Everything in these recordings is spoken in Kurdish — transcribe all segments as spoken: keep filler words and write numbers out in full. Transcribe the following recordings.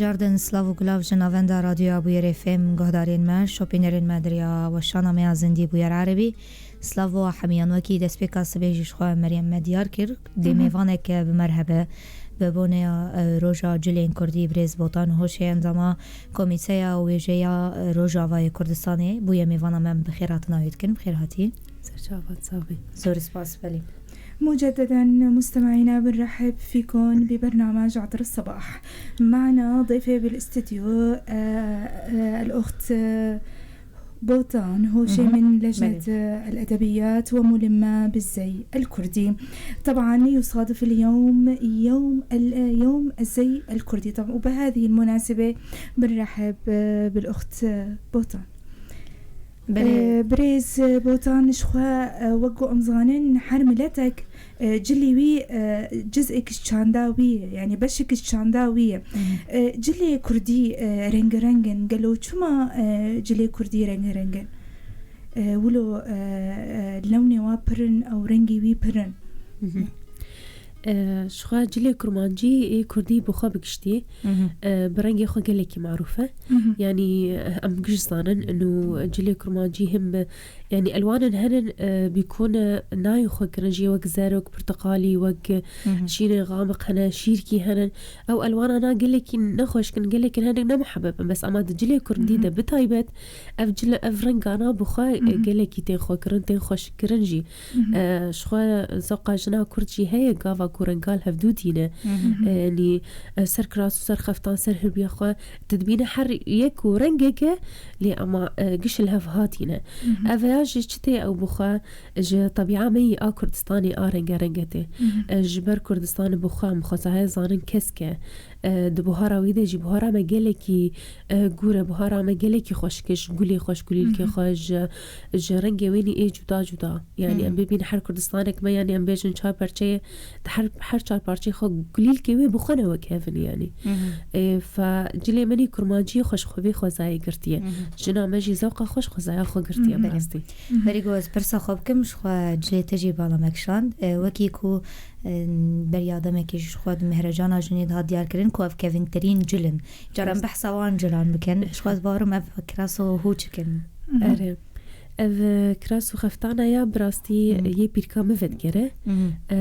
Cardin, silav û gulav ji navenda Radyoya Bûyerê F M, guhdarên me, şopînerên me di riya weşana me ya zindî Bûyer Erebî. Silav bo hemiyan, wekî destpêka sibê jî ji xwe Meryem me diyar kir. Dê mêvanek bi me re hebe. Bi boneya, e, Roja Cilên Kurdî birêz Botan Hoşê, endama Komîteya Wêjeya, e, Rojavayê Kurdistanê, bûye mêvana me, em bi xêr hatina wê dikin. Bi xêr hatî. Ser çavat, sağ bî. Zor spas, belê. مجددا مستمعينا، بنرحب فيكم ببرنامج عطر الصباح. معنا ضيفة بالاستديو، آه، آه، الأخت، آه، بوتان هوشي من لجنة، آه، الأدبيات وملمة بالزي الكردي. طبعا يصادف اليوم يوم ال-، يوم الزي الكردي. طب-، وبهذه المناسبة بنرحب، آه، بالأخت، آه، بوتان. Belê. Birêz Botan, ji xwe, e, wek ku em zanin, her miletek, e, cilê wî, e, cizêk ji çanda wî ye, yanî beşek ji çanda wî ye. E, cilê kurdî, e, rengereng in. Gelo çima, e, cilê kurdî rengereng in? E, wilo, e, e, lewnê wa pir in, ew rengê wî pir in. E, ji xwe cilê kurmancî ê kurdî bi xwe bi giştî, e, bi rengê xwe gelekî marûf e. Yanî, e, em giş zanin, ino cilê kurmancî him bi, yanî elwanin henin, e, bîkone nayê xwe kirin jî, wek zer, wek pirtiqalî, wek şîrê xamiq hene, şîrkî henin. Ew elwana na gelekî ne xweşkin, gelekî henin ne muhebeb in. Bes ama di cilê kurdî de bi taybet, ev cile, ev rengana bi xwe, e, gelekî tên xwe kirin, tên xweşkirin jî. E, ji xwe zewqa jina kurd jî heye, gava ku renga li hevdû tîne. E, yanî, e, ser kiras û ser xeftan, ser hirbiya xwe, tu dibîne her yek û rengek e, lê ama, e, giş li hev hatîne. Ev ya ji çi tê, ew bi xwe ji tebîa me yî a Kurdistanê a rengerenge tê. E, ji ber Kurdistanê bi xwe em xwezaya zanin kesk e. E, di buhara wî de jî buhara me gelekî, e, gûr e, buhara me gelekî xweşik e, ji gulê xweş, gulîlkê xweş, ji, ji rengê wênî ê cuda cuda. Yanî em bibînin her Kurdistanek me, yanî em bêjin çar perçeyê, di her, her çar parçeyê xwe gulîlkê wê bi xwe ne wek hev in yanî. E, fa cilê min î kurmancî xweş xwe vê xwezayê girtiye. Jina me jî zewqa xweş xwezaya xwe girtiye bi rastî. Berî ku ez pirsa xwe bikim, ji xwe cilê te jî bala me kişand. E, wekî ku, e, beriya demekî ji xwe di Mehrecana Jinê de hat diyar kirin ku ev kevintirîn cil in. Cara em behsa wan cilan bikin. Ji xwe ez bawerim ev kiras û hûçik in. Erê. Ev, e, kiras û xeftana ya bi rastî yê pîrka min vedigere. E,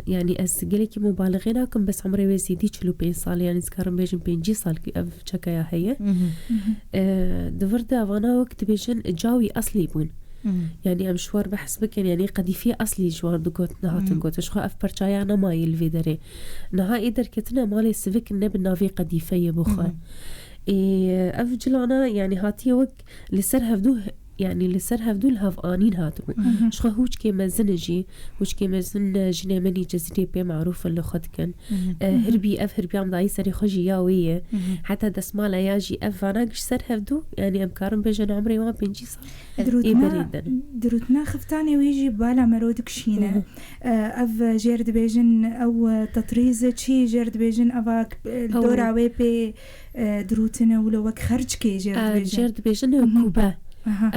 yanî ez gelekî mubalixê nakim, bes emrê wê zêdî çil û pênc sal, yanî ez karim bêjim pêncî sal ev çeka ya heye. E, di vir de evana wek dibêjin ca wî eslî bûn. Yanî em ji war behs bikin, yanî qedîfiyê eslî ji war digot, nehatin got. Ji xwe ev perçaya nemayê li vê derê. Niha ê derketine malê sivik ne bi navê qedîfeyê bi xwe. Ê, ev cilana, yanî hatiye wek li ser hevdû, yanî li ser hevdû li hev anîn hatibû. Ji xwe hûçkê mezin e jî, hûçkê mezin, e, jinê min î Cezîrê pê marûf in, li xwe dikin. E, hirbî, ev hirbiya em dayî serê xwe jî ya wê ye. Heta desmala ya jî ev vana giş ser hevdû, yanî em karin bêjin emrê wan pêncî sal. Ê berî din. Dirûtina xiftanê wî jî bala mero dikişîne. E, ev jêr dibêjin, ew, e, tetrîz çi jêr dibêjin, eva, e, li dora wê pê, e, dirûtine wilo wek xerçkê jêr dibêjin. Jêr dibêjin, e, kûbe.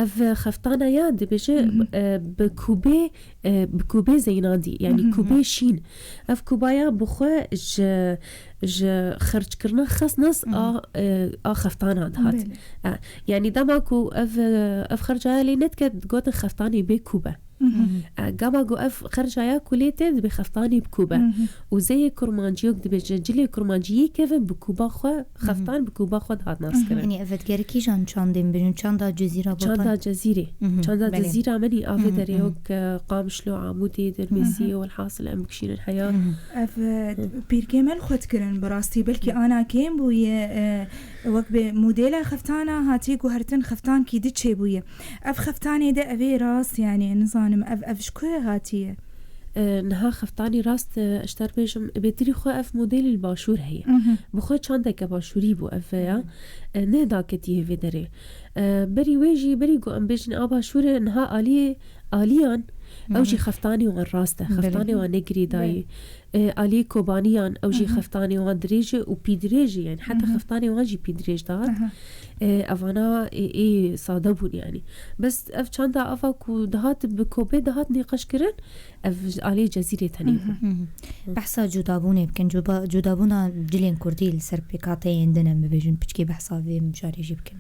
Ev, e, xeftana ya dibêje, e, bi kûbê, e, bi kûbê zeynandî, yanî kûbê şîn. Ev kûbaya bi xwe ji, ji xerçkirina xesnes a, e, a xeftana dihat. E, yanî dema ku ev, e, ev xercaya lê nedike, digotin xeftanê bê kûbe. E, gama ku ev xercaya ku lê tê, dibê xeftanê bi kûbe. Û zeyê kurmancî yok dibêje, cilê kurmancî yê kevin bi kûba xwe, xeftan bi kûba xwe dihat naskirin. Yanî ev digerî kîjan çandên bêjin, çanda Cezîra Botan? Çanda Cezîrê. Çanda Cezîra min î avê derê yok, e, Qamişlo, Amûdê, Dermêsiyê, welhasil em bikişînin heya. Ev, e, pîrkê me li xwe dikirin bi rastî. Belkî ana kêm bûye, e, wek bi modela xeftana hatiye guhertin, xeftankî di çêbûye. Ev xeftanê de ev ê rast, yanî nizanim ev, ev ji ku hatiye? E, niha xeftanî rast, e, ji te re bêjim, bêtirî xwe ev modelî li başûr heye. Bi xwe çandeke başûrî bû ev ya. E, ne daketiye vê derê. E, berî wê jî, berî ku em bêjin a başûrê, niha aliyê, aliyan, Ew jî xeftanê wan rast e. Belê. Xeftanê wan ne girêdayî. E, aliyê Kobaniyan, ew jî xeftanê wan dirêj e û pîdirêj e, yani heta xeftanê wan jî pîdirêj dihat. E, evana ê, ê sade bûn yani. Bes ev çanda ava ku dihat bi Kobê dihat nîqaş kirin, ev ji aliyê Cezîrê tenê bû. Hı hı. Behsa cudabûnê bikin, cuba-, cudabûna cilên kurdî li ser pêkhateyên din em bibêjin, piçkê behsa vê mijarê jî bikin.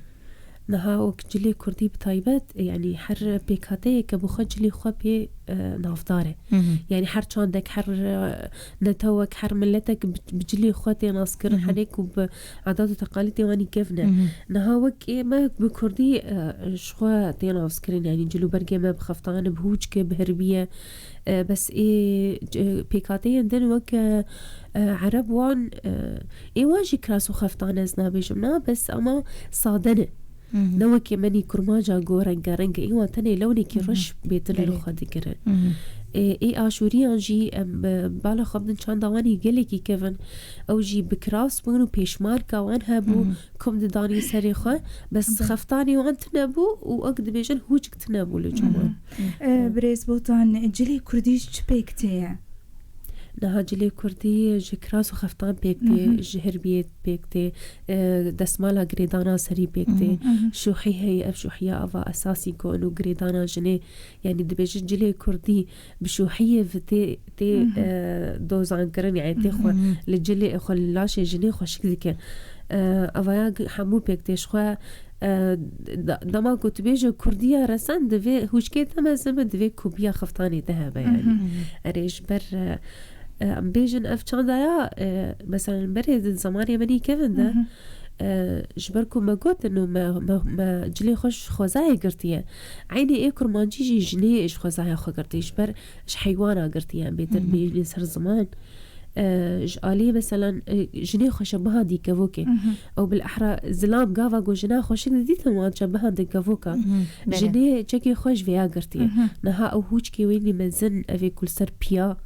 Niha wek cilê kurdî bi taybet, yani her pêkhateyeke bi xwe cilê xwe pê, e, navdar e. Hı hı. Yani her çandek, her, e, netewek, her miletek bi, bi cilê xwe tê naskirin, hı hı, herê ku bi edat û teqalîdê wanî kevn e. Hı hı. Niha wek ê me bi kurdî, e, ji xwe tê naskirin, yani cilûbergê me bi xeftan e, bi hûçk e, bi hirbî ye. E, bes ê, c-, pêkhateyên din wek, e, e, Ereb wan, e, ê wan jî kiras û xeftan ez nabêjim, na, bes ama sade ne. Hı hı. Ne wekê menî kurmanca ku rengareng e, ê wan tenê lewnekî, hı hı, reş bêtir li, belê, xwe digirin. Hı hı. E, ê aşûriyan jî em, e, bala xwe bidin çanda wan ê gelekî kevin. Ew jî bi kiras bûn û pêşmarka wan hebû, hı hı, kum didanî serê xwe, bes, hı hı, xeftanê wan tune bû û wek dibêjin hûçk tune bû li cem wan. Hı hı. E, birêz Botan, cilê kurdî ji çi pêk tê ye? Niha cilê kurdî ji kiras û xeftan pêk tê, hı hı, ji hirbiyê pêk tê, e, desmala girêdana serî pêk tê. Hı hı. Şûhî heye, ev şûhiya ava esasî ku û girêdana jinê, yani dibêjin cilê kurdî bi şûhiyê ve tê, tê, hı hı, e, dozankirin, yani tê xwe, hı hı, li cilê xwe, li laşê jinê xweşik dike. E, ava ya g-, hemû pêk tê ji xwe, e, da-, dema ku tu bêje kurdiya resen, divê hûçkê te mezin be, divê kubiya xeftanê te hebe, yani. Hı hı. Erê, ji ber, e, e, em bêjin ev çanda ya, e, mesela berê di zamanê me nî kevin de, hı hı, e, ji ber ku me gotin û me, me, me cilê xwe ji xwezayê girtiye. Eynî ê kurmancî jî jinê ji xwezaya xwe girtiye. Ji ber ji heywana girtiye, em bêtir, hı hı, bêjin ser ziman. E, ji alî, meselan, e, jinê xweşe bihandî kevokê. Hı hı. Ew bil ehra zilam gava ku jina xweşik didîtin wan çe bihandin kevoka. Hı hı. Belê. Jinê çekê xwe ji vêya girtiye. Hı hı. Niha ew hûçkê wênî mezin evê ku li ser piya,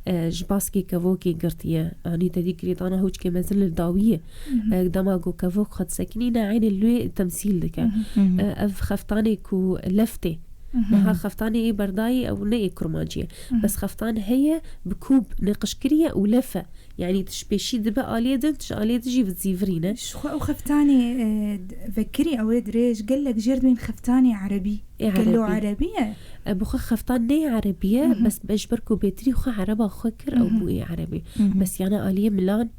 e, ji baskê kevokê girtiye. Anî te dî girêdana hûçkê mezin li dawî ye. Hı hı. E, dema ku kevok xwe disekinîne, eynî li wê temsîl dike. Hı hı. Hı hı. E, ev xeftanê ku lef tê. Hı hı. Niha xeftanê ê berdayî ew ne ê kurmancî ye. Hı hı. Bes xeftan heye, bi kûb nêqişkirî ye û lef e. Yani tu ji pêşî dibe aliyê din, tu ji aliyê din jî vizîvirîne. Ji xwe ew xeftanê, e, vekirî ew ê dirêj gelek jêr dibên xeftanê erebî. Ê gelo erebî. Erebî ye? E, bi xwe xeftan ne erebî ye, hı hı, bes be ji ber ku bêtirî xwe ereba xwe kir, ew, hı hı, bû ê erebî. Hı hı. Bes yana aliyê milan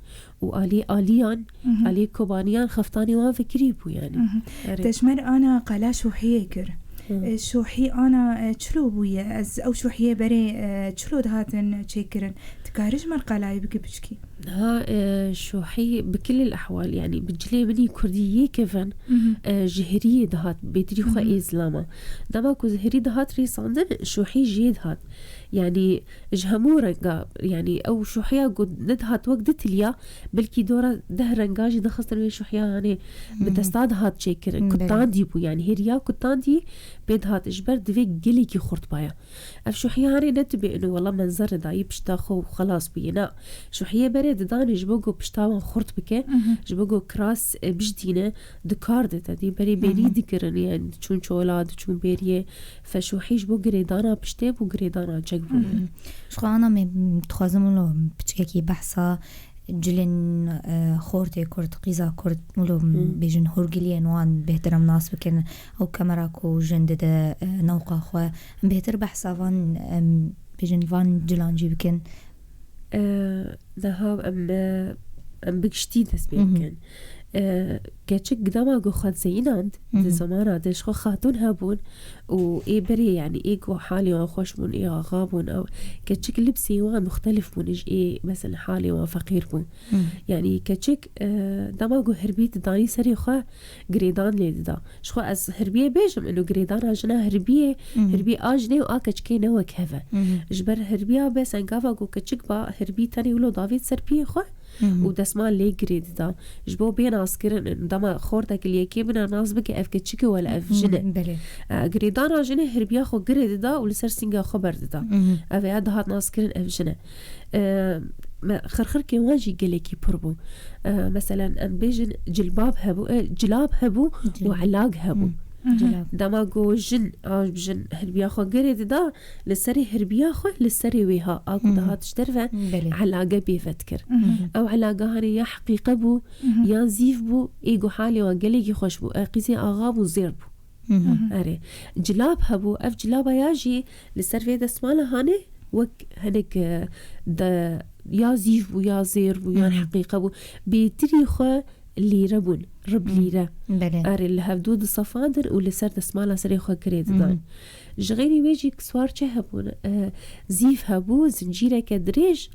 û aliyê aliyan, hı hı, aliyê kobaniyan xeftanê wan vekirî bû yani. Hı hı. Erê. Te ji me re ana qala şohiyê kir. Hı. E, şohî ana, e, çilo bûye? Ez ew şohiyê berê, e, çilo dihatin çêkirin? Dikarî ji me re qalayê bike piçkî? Ha, e, şohî bi kilî ehwal, yani bi cilê min î kurdî yê kevin, hı hı, e, ji hiriyê dihat, bêtirî xwe, hı hı, ê zilama. Dema ku ji hirî dihat rêsandin, şohî jê dihat. Yani ji hemû renga, yani ew şohiya ku nedihat wek di tiliya, belkî dora deh renga jî dixistin wê şohiya, yani, hı hı, bi desta dihat çêkirin. Belê. Kutandî bû, yani hêriya kutandî pê dihat, ji ber divê gelekî xurt baya. Ev şohiya hanê ne tu bê ino wela menzerê dayî pişta xwe û xelas bûye. Na, şohiyê berê didanê ji bo ku pişta wan xurt bike, mhm, ji bo ku kiras, e, bijdîne, di kar de te dî berê bêrî, mhm, dikirin, yani diçûn çola, diçûn bêriyê. Fe şohî ji bo girêdana piştê bû, girêdana çek bûye. Mhm. Ji xwe ana me, dixwazim wilo piçkekî behsa cilên, e, xortê Kurd, qîza Kurd, wilo, hmm, bêjin hûrgiliyên wan bêhtir em nas bikin. Ew kemera ku jin dide, e, newqa xwe, em bêhtir behsa van, em bêjin van cilan jî bikin. E, niha em, e, em bi giştî dest pê, mhm, bikin. E, keçik dema ku xwe zeyînand, di, mhm, zamana de ji xwe xatûn hebûn û ê berê, yani ê ku halê wan xweş bûn, ê axa bûn, ew keçik libsê wan muxtelif bûn ji ê, mesela, halê wan feqîr bûn. Hmm. Yani keçik, e, dema ku hirbî didanî serê xwe, girêdan lê dida. Ji xwe ez hirbiyê bêjim, ino girêdana jina hirbiyê, mhm, hirbî a jinê û a keçikê ne wek hev e. Mhm. Ji ber hirbiya bes engava ku keçik ba, hirbî tenê wilo davêt ser piyê xwe, mhm, û desmal lê girê dida. Ji bo bê naskirin, dema xortek li yekê bine nas bike ev keçik e wele ev jin e. Mhm, belê. E, girêdana jinê hirbiya xwe girê dida û li ser sînga xwe berdida. Mhm. Ev ya dihat naskirin ev jin e. E, me, xirxirkê wan jî gelekî pir bû. E, meselen, em bêjin cilbab hebû, e, cilab hebû û, cilab, elag hebû. Hmm. Dema ku jin, a, jin hirbiya xwe girê dida, li serê hirbiya xwe, li serê wê ha, a ku dihat ji derve, elage pê ve dikir. Ew elage hanê ya heqîqe bû, ya zîv bû, ê ku halê wan gelekî xweş bû, ew qîzê axa bû, zêr bû. Erê. Cilab hebû, ev cilaba ya jî li ser vê desmala hanê wek hinek, e, de, ya zîv bû, ya zêr bû, yan heqîqe bû. Bêtirî xwe lîre bûn, rib lîre. Erê, li hevdû di sefa din û li ser desmala serê xwe kirê didan. Ji xêrî wê jî kiswar çi hebûn? E, zîv hebû, zincîreke dirêj,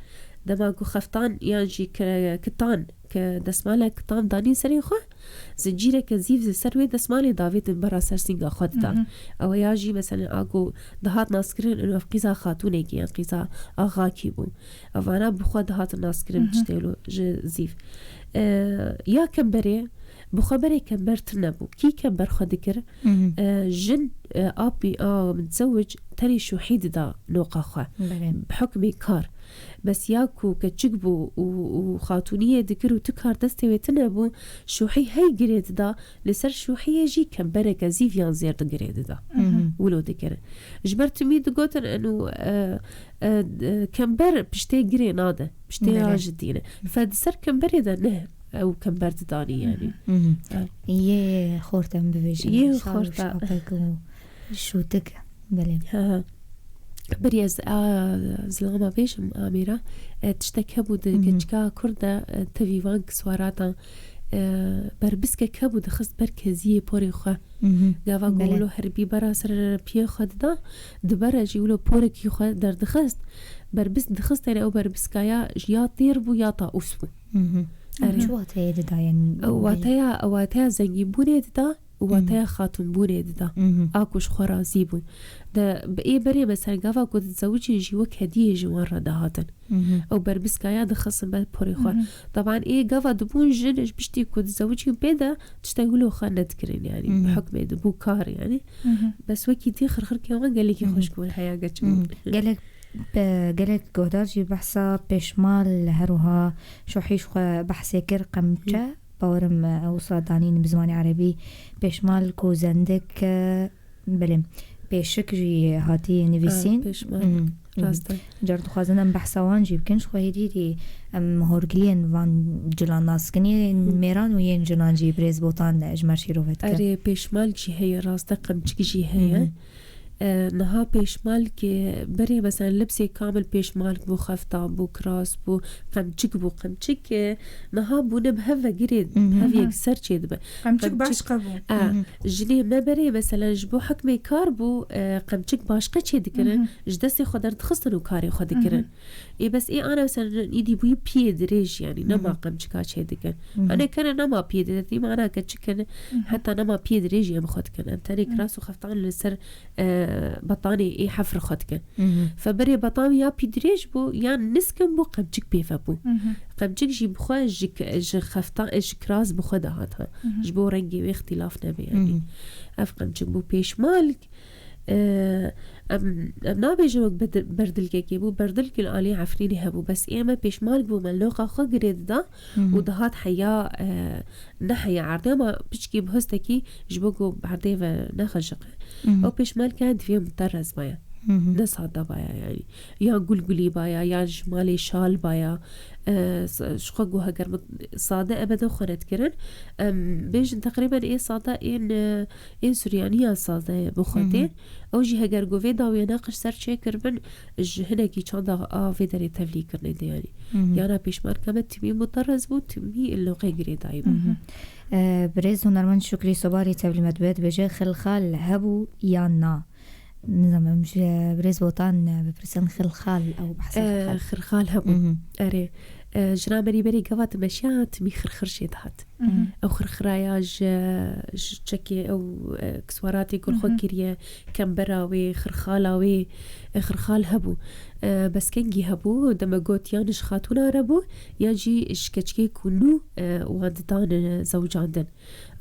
dema ku xeftan yan jî ki-, kitan, ki desmalek kitan danîn serê xwe, zincîreke zîv li ser wê desmalê davêtin bera ser sînga xwe didan. Ew ya jî, mesela, a ku dihat naskirin, û ev qîza xatûnekî yan qîza axakî bû. Evana bi xwe dihatin naskirin tiştê wilo ji zîv. E, ya kemberê, bi xwe berê kember tune bû. Kî kember xwe dikir? E, jin, e, apî a mutzewic tenê şûhî dida noqa xwe. Bi hukmê kar. Bes ya ku keçik bû û, û xatûniyê dikir û tu kar destê wê tune bû, şûhî hey girê dida, li ser şûhiyê jî kembereke zîv yan zêr digirê dida. Wilo dikirin. Ji ber timî digotin, eno, e, e, e, kember piştê girê nade. Piştê ya ji dîne. Fe di ser kemberê de ne ew kember didanî yani. Yê xort em bibêjin. Yê xorta. Şapek û şûtik. Belê. Ha, ha. Berî ez, a, zilama bêjim, Amîra, e, tiştek hebû di keçika Kurd de, e, tevî van kiswaratan, e, berbiskek hebû dixist ber keziyê porê xwe. Gava ku wilo herbî bera ser piyê xwe dida, di bere jî wilo porekî xwe derdixist, berbisk dixist, yani ew berbiska ya, ya têr bû ya taûs bû. Erê. Çi wateyê dida, yani? Ew wateya, ew wateya zengînbûnê dida, û wateya xatûnbûnê dida. A ku ji xwe razî bûn. De bi ê berê mesela gava ku dizewicin jî wek hediyê ji wan re dihatin. Ew berbiskaya dixistin ber porê xwe. Taban ê gava dibûn jin ji piştî ku dizewicin pê de tiştek wilo xwe nedikirin yani. Bi hukmê dibû kar yani. Bes wekî dî xirxirkê wan gelekî xweşk bûn heya geç bûn. Gelek Pe-, gelek guhdar jî behsa pêşmal, her wiha şohî ji xwe behsê kir, qemçe, bawerim, e, wisa danîn bi zimanê erebî, pêşmal, kozendik, e, belê, pêşik jî hatî nivîsîn. Pêşmal, rast e. Car dixwazin em behsa wan jî bikin, ji xwe hêdî hêdî em horgiliyên van cilan nas dikin, yên mêran û yên jinan jî birêz Botan ji me şîrove dike. Erê, pêşmal jî heye, rast e, qemçik jî heye. E, niha pêşmalkê berê, mesela, libsê kamil pêşmalk bû, xeftan bû, kiras bû, qemçik bû, qemçik, e, niha bûne bi hev ve girê, bi hev yek ser çê dibe. Qemçik başqa bû. E, jinê me berê, mesela, ji bo hekmê kar bû, e, qemçik başqa çê dikirin, ji destê xwe derdixistin û karê xwe dikirin. Ê bes ê ana, mesela, îdî bûyî piyê dirêj, yanî nema qemçika çê dikin. Hene kene nema piyê dirêj, dî mana keçik kene, heta nema piyê dirêj em xwe dikin. Em tenê kiras û xeftan li ser e, betanê ê hefir xwe dikin. Fe berê betan ya pî dirêj bû, yan niskin bû, qemçik pê ve bû. Qemçik jî bi xwe ji k-, ji xeftan, e, ji kiras bi xwe dihat ha. Ji bo rengê wê îxtîlaf nebe, yanî. Ev qemçik bû pêşmalk, e, em, em nabêjin wek bed-, berdilkekê bû, berdilk li alî Efrînê hebû, bes ê me pêşmalk bû, me loqa xwe girê dida û dihat heya, e, ne heya erdê, ama piçkî bi hostekî ji bo ku erdê ve nexejiqe. Ew pêşmalke divê muterez baya. Ne sade baya yani. Ya gulgulî baya, ya ji malê şal baya. E, s-, ji xwe ku heger mut-, sade ebeden xwe nedikirin. Em bêjin teqrîben ê sade ên, e, ên Suryaniya sade ye bi xwe tê. Ew jî heger ku vê dawiyê neqij ser çêkiribin, ji hinekî çanda a vê derê tevlî kirine de yanî. Yana pêşmarka me timî muterez bû, timî li qê girêdayî bû. E, birêz hunermend Şukrî Sobarî tevlî me dibe, dibêje, xilxal hebû yan na? Nizam, em ji birêz Botan, e, bipirsin, xilxal, ew behsa, e, xilxal. Xilxal hebû. Erê. E, jina berî berî gava dimeşiya timî xirxir jê dihat. Ew xirxiraya ji, ji çekê ew, e, kiswaratê ku li xwe kiriye, kembera wê, xirxala wê, e, xirxal hebû. E, bes kengî hebû, dema got yan ji xatûna re bû, yan jî ji keçikê ku nû, e, wan didan, e, zewcandin.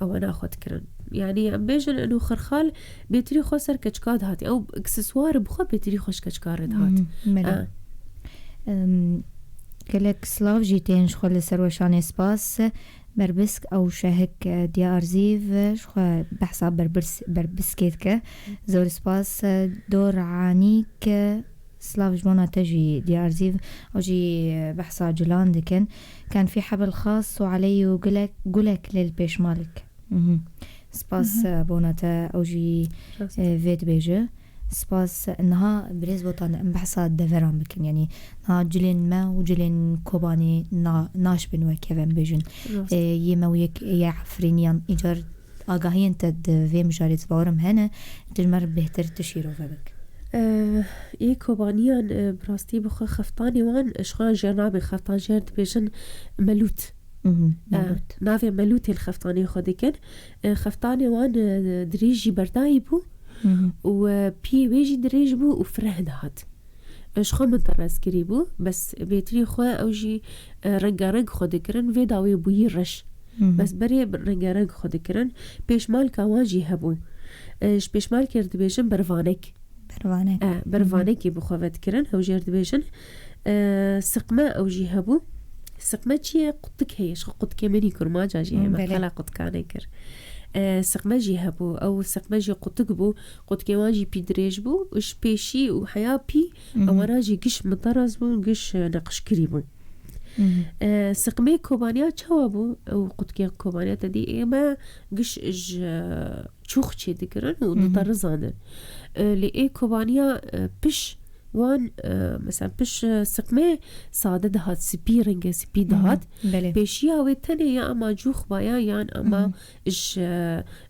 Ewana xwe dikirin. Yanî em bêjin eno xirxal bêtirî xwe ser keçika dihat. Ew akseswar bi xwe bêtirî xwe ji keçika re dihat. Belê. E. Em, gelek silav jî tên ji xwe li ser weşanê, spas. Berbisk ew şehik, e, Diya Arzîv, e, ji xwe behsa berbirs-, berbiskê dike. Zor spas, e, Dor Anîk, e, silav ji bona te jî Diya Arzîv, ew jî, e, behsa cilan dikin. Kan fî hebil xas û aleyî û gulek, gulek lê li pêşmalik. Mhm. Spas, Mhm. e, bona te, ew jî, Rast. e, vê dibêje. Spas. Niha birêz Botan, em behsa deveran bikin. Yanî niha cilên me û cilên Kobanî na-, naşibin wek hev em bêjin. Rast. E, yê me û yek, yê Efrîniyan îcar agahiyên te di vê mijarê ez bawerim hene, tu ji me re bêhtir tu şîrove bik. E, yê Kobaniyan, e, bi rastî bi xwe xeftanê wan, ji xwe jêr nabê xeftan, jêr dibêjin melût. Mhm, E, melût. Navê melûtê li xeftanê xwe dikin. E, xeftanê wan, e, dirêj jî berdayî bû Mhm. û, e, piyê wê jî dirêj bû û fireh dihat. E, ji xwe min te rez kirî bû, bes bêtirî xwe ew jî, e, rengareng xwe dikirin, vê dawê bûyî reş. Mhm. Bes berê rengareng xwe dikirin. Pêşmalka wan jî hebû. E, ji pêşmalkê re dibêjin bervanek. Bervanek. E, Mhm. bervanekê bi xwe vedikirin, ew jê re dibêjin. E, siqme ew jî hebû. Siqme çi ye? Qutik heye. Ji xwe qutikê min î kurmanca jî heye. Me Belê. qela qutikanê kir. E, siqme jî hebû. Ew siqme jî qutik bû. Qutikê wan jî pî dirêj bû. Û ji pêşî û heya pî Mhm. ewana jî giş miteraz bûn, giş, e, neqişkirî bûn. Mhm. E, siqmê Kobaniya çawa bû? Ew qutikê Kobaniya te dî ê me giş ji çûx çêdikirin û Mhm. diterizandin. E, lê ê Kobaniya, e, piş wan, e, mesela piş, e, siqmê sade dihat, spî, rengê spî Mhm. dihat. Belê. Pêşiya wê tenê ya ama cûx baya yan ama Mhm. ji,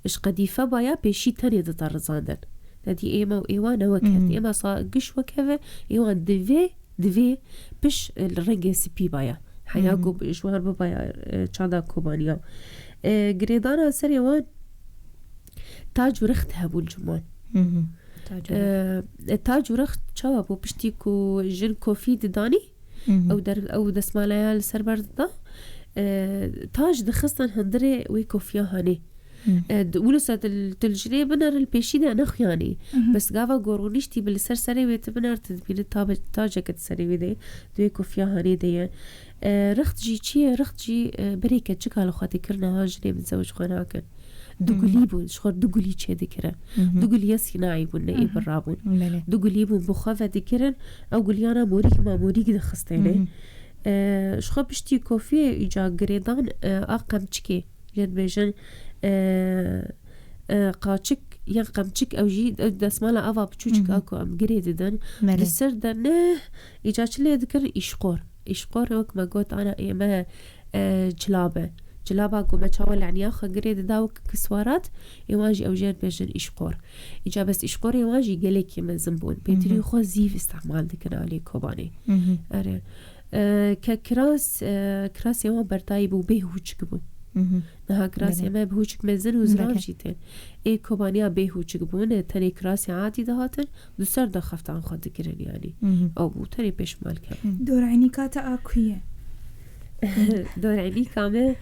ji qedîfe baya, pêşî tenê diterizandin. Te dî ê me û ê wan ne wek hev. Mhm. Ê me sa giş wek hev e, ê wan divê, divê piş, e, li rengê spî baya. Heya Mhm. ku ji wan bibaya, e, çanda Kobaniya. E, girêdana serê wan tac û rext hebûn ji wan. Mhm. Tac û rext. E, e, tac û rext çawa bû? Piştî ku jin kofî didanî, Mhm. ew der-, ew desmaleya li ser ber dida, e, tac dixistin hundirê wê kofiya hanê. Mhm. E, di-, wilo se til, til jinê binere li pêşî de nexuyanî. Mhm. Bes gava gorûnîştî bi li ser serê wê tu biner, tu dibînî tabe-, taceke di serê wê de ye, di wê kofiya hanê de ye. E, rext jî çi ye? Rext jî, e, berê keçika li xwe dikir, niha jinê bi zewj xwe nakin. Du Mhm. gulî bûn, ji xwe du gulî çêdikire. Mhm. Du guliya sînayî bûn, ne ê Mhm. birra bûn. Belê. Du gulî bûn, bi xwe vedikirin, ew guliyana morîk ma morîk dixistêne. Mhm. E, ji xwe piştî kofiyê îca girêdan, e, a qemçikê. Jê dibêjin, e, e, qaçik yan qemçik, ew jî, ew desmala ava biçûçik Mhm. a ku em girê didin. Belê. Di ser de ne, îca çi lê dikirin? Îşqor. Îşqor wek me got, ana ê me, e, cilab e. Cilaba ku me çawa leniya xwe girê dida wek kiswarat, ê wan jî ew jê dibêjin îşqor. Îca bes îşqorê wan jî gelekî mezin bûn. Pêtirî Mhm. xwe zîv îstemal dikin alê Kobanê. Mhm. Erê. E, ke kiras, e, kirasê wan berdayî bû, bê hûçik bûn. Mhm. Niha kirasê Belê. me bi hûçik mezin û zirav Belê. jî tên. Ê Kobaniya bê hûçik bûn, tenê kirasê adî dihatin, di ser de xeftan xwe dikirin yanî. Mhm. Ew bû tenê pêşmalke. Hı. Doreynika te a ku ye? Doreynika me,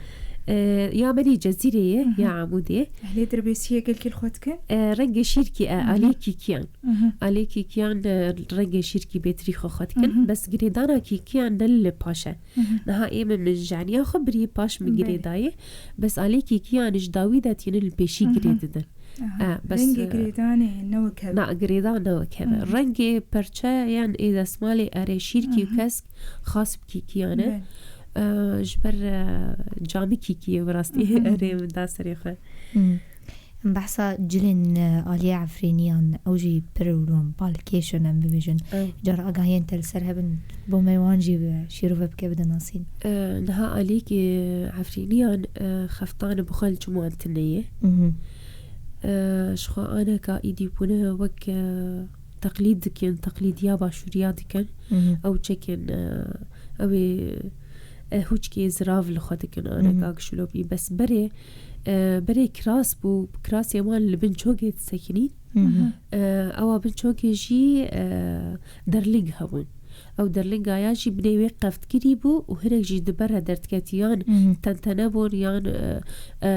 e, ya menî Cezîrê ye, Mhm. ya Amûdê. Ehlê Dirbêsiyê gelkî li xwe dikin? E, rengê şîrkî, e, Mhm. alê kîkiyan. Mhm. Alê kîkiyan, e, rengê şîrkî bêtirî xwe xwe dikin. Mhm. Bes girêdana kîkiyan ne li paş e. Mhm. Niha ê min, min janiya xwe birî paş min Belê. girê dayê. Bes alê kîkiyan ji dawî de tînin li pêşî Mhm. girê didin. Aha. E, bes, Rengê e, girêdanê ne wek hev e. Na, girêdan ne wek hev e. Mhm. Rengê perçe yan ê desmalê erê şîrkî û Mhm. kesk xas bi kîkiyan e. Belê. E, ji ber, e, camî kîkî ye bi rastî. Mhm. Erê min da serê xwe. Mhm. Em behsa cilên, e, aliyê Efrîniyan, ew jî pir û wan balkêş in, em bibêjin. Ew. Cara agahiyên te li ser hebin, bo me wan jî bi şîrove bike bide nasîn. E, niha aliyekî Efrîniyan, e, xeftan bi xwe li çim wan tune ye. Mhm. E, ji xwe aneka îdî bûne wek, e, teqlîd dikin, teqlîdiya başûriya dikin. Mhm. Ew çekin, e, ew ê, e, hûçkê zirav li xwe dikin, Mhm. aneka gişilopî. Bes berê, e, berê kiras bû, kirasê wan li bin çokê disekinî. Mhm. E, ewa bin çokê jî, e, derling hebûn. Ew derlinga ya jî binê wê qeftkirî bû û hinek jî di ber re derdiketiyan Mhm. tentene bûn yan, e, e,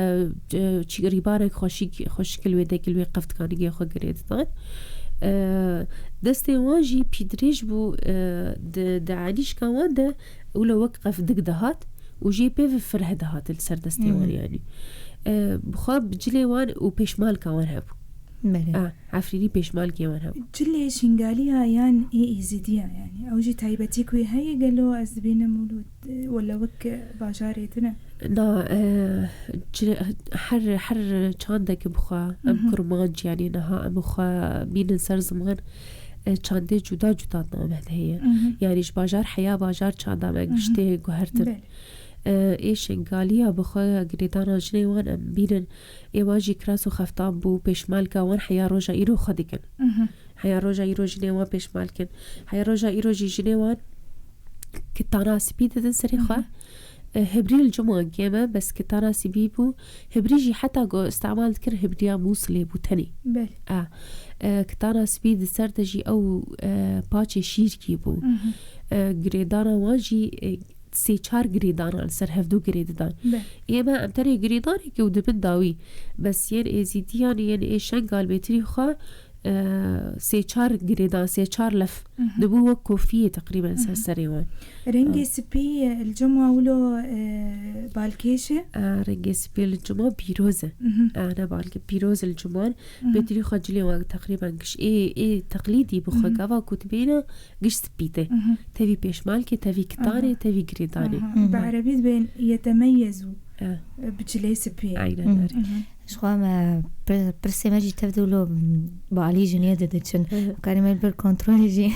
e, çi-, rîbarek xweşik, xweşik li wê dekil wê qeftikanîgê xwe girê didan. E, destê wan jî pîdirêj bû, e, di, di enîşka wan de wilo wek qefdik dihat. û jê pê ve fireh dihat li ser destê Hı hı. wan, yanî. E, bi xwe bi cilê wan û pêşmalka wan hebû. Belê. A, Efrînî pêşmalkê wan hebû. Cilê Şingaliya yan ê Êzidiya, yanî ew jî taybetî ku heye gelo, ez dibînim wilo, e, wele wek bajarê din e? Na, e, cilê, her, her çandek bi xwe, em Hı hı. kurmanc, yanî niha em bi xwe bînin ser ziman, e, çandê cuda cuda di nav me de heye. Hı hı. Yanî ji bajar heya bajar çanda me Hı hı. giştê guhertin. Belê. E, ê Şingaliya bi xwe girêdana jinê wan em bînin. Ê wan jî kiras û xeftan bû, pêşmalka wan heya roja îro xwe dikin. Mhm. Heya roja îro jinê wan pêşmal kin. Heya roja îro jî jinê wan kitana spî didin serê xwe. Mhm. E, hibrî li cim wan kêm e, bes kitana spî bû. Hibrî jî heta ku îstemal dikir hibriya Mûsilê bû tenê. Belê. A, e, kitana spî di ser de jî ew, e, paçê şîrkî bû. Mhm. E, girêdana wan jî, e, sê çar girêdana li ser hevdû girê didan. Be. Ê me em tenê girêdanekê û dibin dawî. Bes yên Êzîdiyan, yên ê Şengal bêtirî xwe, e, sê çar girêdan, sê çar lef Mhm. dibû wek kofiyê teqrîben ser Mhm. serê wan. Rengê Ha. spî, e, li cem wa wilo, e, balkêş e? E, rengê spî li cem wa pîroz e. Mhm. E, ne balkê, pîroz e li cem wan. Mhm. Bêtirî xwe cilê wan teqrîben giş ê, ê teqlîdî bi xwe Mhm. gava ku dibêne, giş spî tê. Mhm. Tevî pêşmalkê, tevî kitanê, Aha. tevî girêdanê. Aha. Mhm. Bi erebî dibên yetemeyezu. Eh. Bi cilê spî. Aynen Mhm. öyle. Mhm. Ji xwe me pir- pirsê me jî tev dilo bi alî jinê de diçin. Mhm. Karê me li ber kontrolê jî.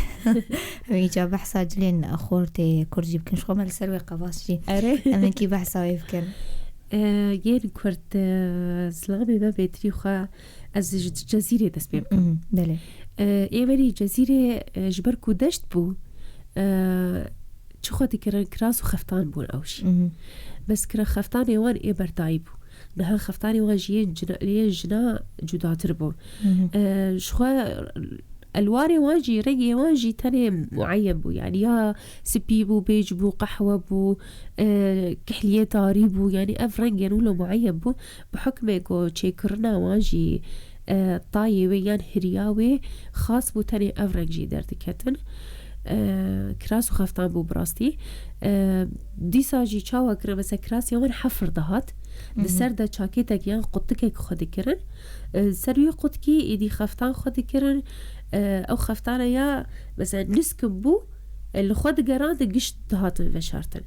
Em îca behsa cilên xortê kurd jî bikin. Ji xwe me li ser wê qevas jî. Erê. Em hinkî behsa wê bikin. Eh, yên kurd, eh, zilamê me bêtirî xwe ez ji Cezîrê dest pê bikim. Mhm, belê. Eh, ê me rî Cezîrê, eh, ji ber ku deşt bû, eh, çi xwe dikirin, kiras û xeftan bûn ew jî. Mhm. Bes kira xeftanê wan ê berdayî bû. Niha xeftanê wan ji yên cina, yên jina cudatir bû. Mhm. Eh, ji xwe elwarê wan jî, rengê wan jî tenê mueyen bû. Yanî ya spî bû, bêj bû, qehwe bû, eh, kihliyê tarî bû. Yanî ev rengên wilo mueyen bû. Bi hukmê ku çêkirina wan jî, e, tayê wê yan hiriya wê xas bû, tenê ev reng jî derdiketin. E, kiras û xeftan bû bi rastî. E, dîsa jî çawa kirin, mesela kirasê wan hefir dihat. Di Mhm. ser de çakêtek yan qutikek xwe dikirin. E, ser wî qutkî êdî xeftan xwe dikirin. E, ew xeftana ya, mesela niskin bû, e, li xwe digerand, giş dihatin veşartin.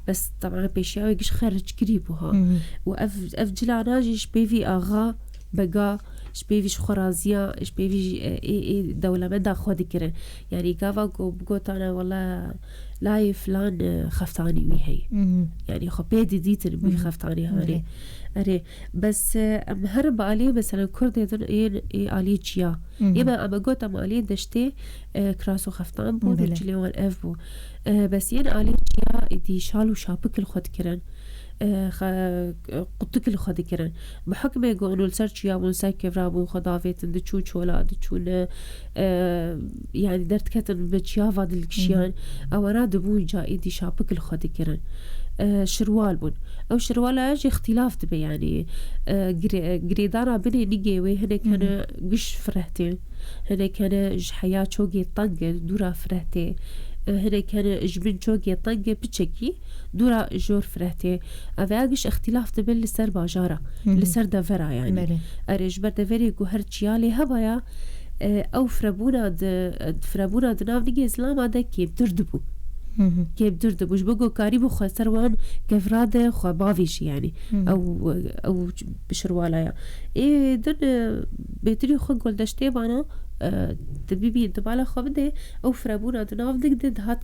Bes, teban, pêşiya wê giş xerickirî bû ha. Mhm. Û ev, ev cilana jî ji pêvî axa, bega, ji pêvî ji xwe raziya, ji pêvî jî, e, ê, ê dewlemenda xwe dikirin. Yanî gava ku bigotane, wela layê filan, e, xeftanî wî heye. Mhm. Yanî xwe pê didîtin wî Mhm. xeftanî hanê. Erê. Erê, bes, e, em herin bi alî, mesela, Kurdê din ên ê alî çiya. Mhm. Ê me, em gotem alî deştê, e, kiras û xeftan bûn û Belê. cilê wan ev bû. E, bes yên alî çiya êdî şal û şapik li xwe dikirin. E, xe-, qutik li xwe dikirin. Bi hukmê ku hûn li ser çiya bûn, ser kevra bûn, xwe davêtin, diçûn çola, diçûn, e, e, yanî derdiketin bi çiya va dilkişiyan. Mhm. Ewana dibûn ca êdî şapik li xwe dikirin. E, şirwal bûn. Ew şirwala jî îxtîlaf dibe, yanî, e, girê-, girêdana binê nigê wê hinek Hı hı. hene giş fireh tên, hinek hene ji heya çogê teng e, dûra fireh tê. E, hinek hene ji bin çogê teng e, piçekî dûra jor fireh tê. Ev ya giş îxtîlaf dibe li ser bajara, Hı hı. li ser devera, yanî. Belê. Erê, ji ber deverê ku her çiyalê hebaya, e, ew firebûna di, firebûna di nav nigê zilama de kêmtir dibû. Hı hı. Kêmtir dibû. Ji bo ku karîbû xwe ser wan kevra de xwe bavêjî, yanî. Hı hı. Ew, ew şirwala ya. Ê din, e, bêtirî xwe goldeştê bana, e, di bibî, di bala xwe bidê, ew firebûna di nav nig de dihat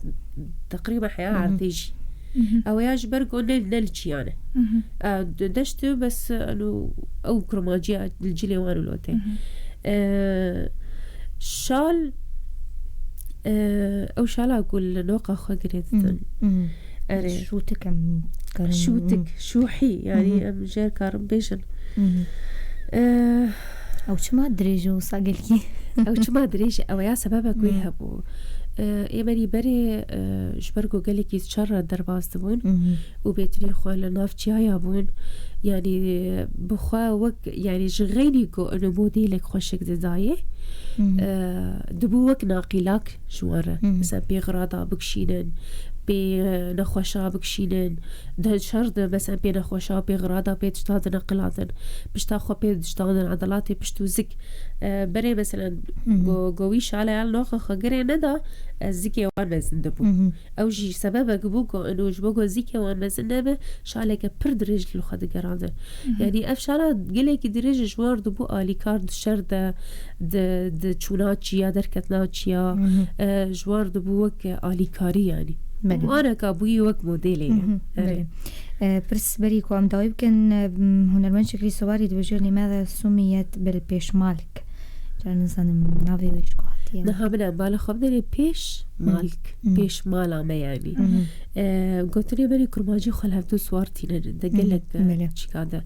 teqrîben heya Hı hı. erdê jî. Hı hı. Ew ya ji ber ku ne, ne li çiyan e. Hı hı. E, de-, deşt e, bes, e, eno, ew kurmanciya li cilê wan û lotê. Hı hı. E, şal, e, ew şala ku li noqa xwe girê ditin. Hı hı. Erê. Şûtik em karin. Şûtik, şûhî, yanî Hı hı. em jê karin bêjin. Hı hı. E, Ew çima dirêj e wisa gelkî? Ew çima dirêj e? Ew ya sebebek wê Hı. hebû. E, ê me rî berê, e, ji ber ku gelekî şer re derbas dibûn Hı hı. û bêtirî xwe li nav çiyaya bûn. Yanî bi xwe wek, yanî ji xeynî ku ino modêlek xweşik didayê, Hı hı. e, dibû wek naqîlak ji wan re. Hı hı. Mesela pêxira da bikişînin, pê, e, nexweşa bikişînin, di şer de, mesela, pê nexweşa, pê xirada, pê tişta dineqilatin, pişta xwe pê diştandin, edelatê pişt û zik. E, berê, mesela, Mhm. go-, go wî şale el noxa xwe girê neda, e, zikê wan mezin dibû. Mhm. Ew jî sebebek bû ku ino ji bo ku zikê wan mezin nebe, şaleke pir dirêj li xwe digerandin. Mhm. Yanî ev şala gelekî dirêj ji wan dibû alîkar di şer de, di, di çûna çiya, derketna çiya, Mhm. e, ji wan dibû wek alîkarî yanî. Belê. Û aneka bûyî wek modêlê ye. Mhm. Erê. Belê. E, pirs berî ku em dawî bikin, e, hunermend Şikrî Sowarî dibêje, nîme de sumiyet bil pêşmalk. Cara nizanim navê wê ji ku hatiye. Niha min em bala xwe bidêrê pêş malk, Mhm. pêş mala me yanî. Mhm. E, gotinê berî kurmancî xwe li hevdu siwar tînin, de Mhm. gelek, e, Belê. çîka de.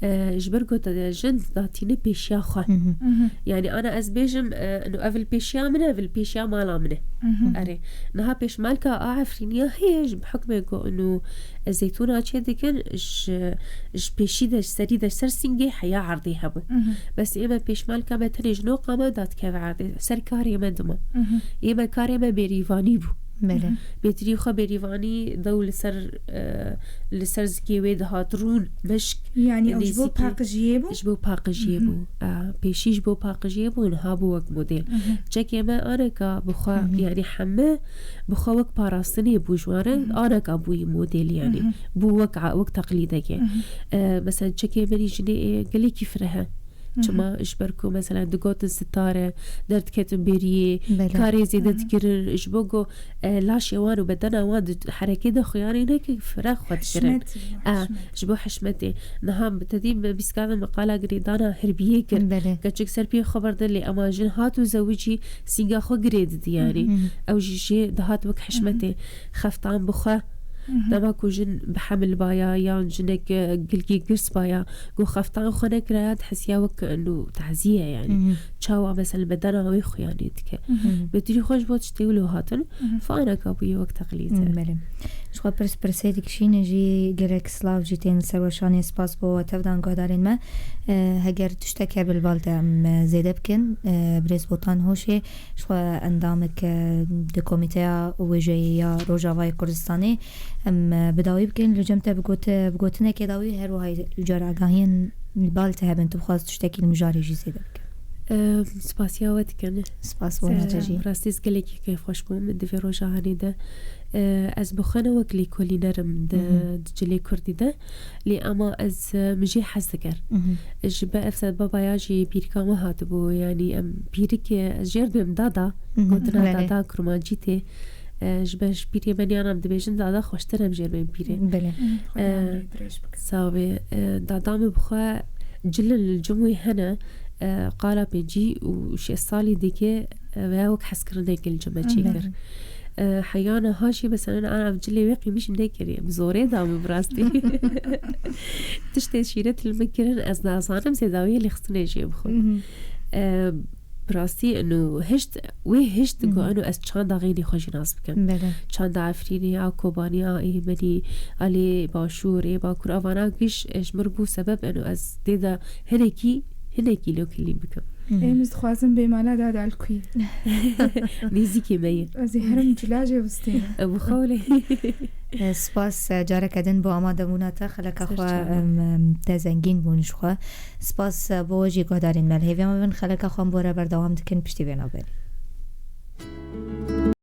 E, ji ber ku te de jin datîne pêşiya xwe. Mhm. Mhm. Yanî ana ez bêjim, e, ino ev li pêşiya min e, ev li pêşiya mala min e. Mhm. Erê. Niha pêşmalka a Efrîniya heye, ji bi hukmê ku ino zeytûna çê dikin, ji, ji pêşî de, ji serî de, ji ser sîngê heya erdê hebû. Mhm. Bes ême pêşmalka me tenê ji noqa me dadikeve erdê. Ser karê me dima. Mhm. Ême karê me bêrîvanî bû. Belê. Mhm. Bêtirî xwe bêrîvanî dew li ser, e, li ser zikê wê dihat rûn, meşk. Yanî ew ji bo Nêzîkî paqijiyê bû? Ji bo paqijiyê Mhm. bû. E, pêşî ji bo paqijiyê bû, niha bû wek model. Mhm. Çekê me aneka bi xwe, Mhm. yanî heme bi xwe wek parastinê bû ji wan re, Mhm. aneka bûyî model yanî. Mhm. Bû wek a-, wek teqlîdekê. Mhm. E, mesela çekê min î jinê ê gelekî fireh e. Mhm. Çima? Ji ber ku mesela digotin sitare, derdiketin bêriyê, Belê. karê zêde Mhm. dikirin, ji bo ku, e, laşê wan û bedena wan di herekê de xuyanê neke fireh xwe dikirin. Hişmet, E, hişmet. Ji bo hişmetê. Niha bi tedî me bîskada me qala girêdana hirbiyê kir. Belê. Keçik ser piyê xwe berde lê ema jin hat û zewicî sînga xwe girê didî yanî. Mhm. Ew jî jê dihat wek hişmetê. Mhm. Xeftan bi xwe. Mhm. Dema ku jin bi hemil baya yan jinek, e, gilkî girs baya, ku xeftan xwe nekiraya, dihisiya wek ino tazî ye yanî. Mhm. Çawa mesela bedena wê xuyanê dike. Mhm. Bêtirî xwe ji bo tiştê wilo hatin, Mhm. faneka bûye wek teqlîd e. Belê. Ji xwe pirs pirsê dikişîne jî gelek silav jî tên li ser weşanê, spas bo we tevdan guhdarên me. E, heger tiştek hebe li bal te em, e, zêde bikin. E, birêz Botan Hoşê, ji xwe endamek, e, di komîteya wêjeyê ya Rojavayê Kurdistanê. Em, e, bi dawî bikin, li cem te bi got-, bi gotinekê dawî, her wiha cara agahiyên li bal te hebin, tu bixwaz tiştekî li mijarê jî zêde bike. E, spasiya we dikin. Spas bo te jî. Rastî ez gelekî kêfxweş bûm di vê roja hanê de. E, ez bi xwe ne wek lêkolîner im di, Mhm. di cilê kurdî de. Lê ema ez, e, min jê hez dikir. Mhm. Ji ber ev sebeba ya jî pîrika me hatibû, yanî em pîrik, e, ez jêr dibêm dada, Mhm. gotina Belê. dada kurmancî tê. E, ji ber ji pîrê me niyan em dibêjin dada xweştir em jêr bên pîrê. Belê. Mhm. E, Xwedê dirêj bike. Sağ be. E, dada min bi xwe cilin li cim wê hene, e, qala pêncî û şêst salî dike, e, veya wek hezkirinekê li cim me çêkir. Belê. E, heyana ha jî mesela ana ev cilê wê qîmîş nekiriye. Bi zorê da min bi rastî. Tiştê şîret li min kirin, ez nazanim zêdawiyê lêxistinê jê bixwim. Mhm. E, bi rastî eno hişt, wê hişt ku Mhm. eno ez çanda xeynî xwe jî nas bikim. Belê. Çanda Efrînê, a Kobanî, a Êmenî, a lê Başûr, ê Bakur, a vana giş, e, ji mir bû sebeb eno ez tê de hinekî, hinekî lêkolîn bikim. Mhm. Êm ez dixwazim bê mala dada li ku ye. Nêzîkê me ye. Ez ê herim cila jê bistênim. E, bi xew lê. E, spas, e, careke din bo amadebûna te, xeleka Ser xwe, çavan. em, em, te zengîn bûn ji xwe. Spas, e, bo we jî guhdarên me. Li hêviya me bin xeleka xwe em bo re berdewam dikin piştî vê navberê.